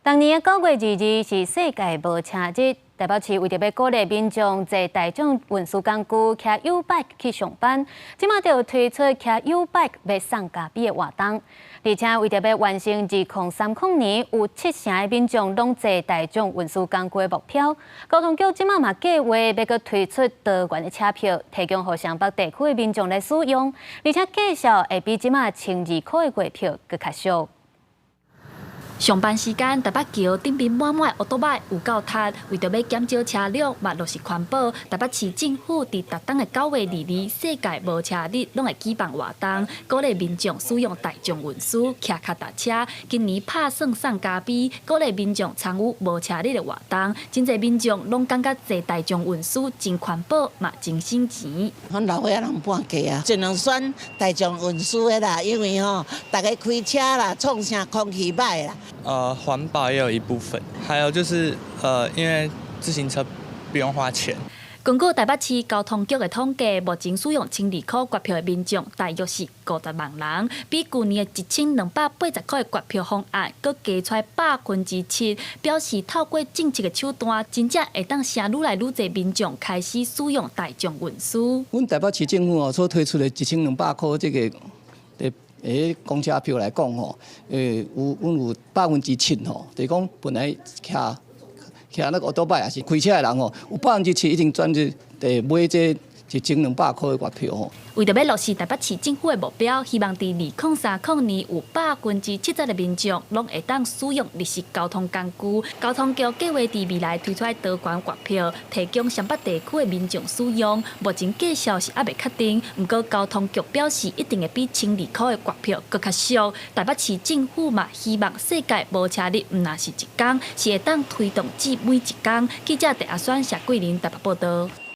逐年的9月22是世界無車日，台北市為著欲鼓勵民眾坐大眾運輸工具，騎 YouBike 去上班，這馬就推出騎 YouBike 欲送咖啡的活動，而且為著欲完成2030年有七成的民眾攏坐大眾運輸工具的目標，交通局這馬嘛計劃欲閣推出多元的車票，提供予雙北地區的民眾來使用，而且價數會比這馬1200塊的月票閣較俗。上班時間，台北橋頂面滿滿的歐多擺有夠塞，為著欲減少車輛，嘛落實環保。台北市政府佇逐冬的9月22，世界無車日，攏會舉辦活動，鼓勵民眾使用大眾運輸、騎腳踏車。今年拍算送咖啡，鼓勵民眾參與無車日的活動。真濟民眾攏感覺坐大眾運輸真環保，嘛真省錢。阮老歲仔人半價啊，盡量選大眾運輸的啦，因為吼，逐家開車啦，創啥空氣歹啦。環保也有一部分，還有就是因為自行車不用花錢。根據台北市交通局的統計，目前使用千二箍月票的民眾大約是50萬人，比舊年的1280塊的月票方案，閣加出來7%，表示透過政策的手段，真正會當吸愈來愈濟民眾開始使用大眾運輸。阮台北市政府哦所推出的1200塊這個的公車票來講吼，有阮有7%吼，就是講本來騎騎那個歐多擺抑是開車的人吼，有7%已經轉去買這1200塊的月票吼。為著欲落實台北市政府的目標，希望佇2030年有70%的民眾攏會當使用綠色交通工具。交通局計劃佇未來推出多元月票，提供雙北地區的民眾使用。目前價數是猶未確定，毋過交通局表示一定會比千二箍的月票閣較俗。台北市政府嘛希望世界無車日毋但是一工，是會當推動至每一工。記者鄭阿選、謝桂林台北報導。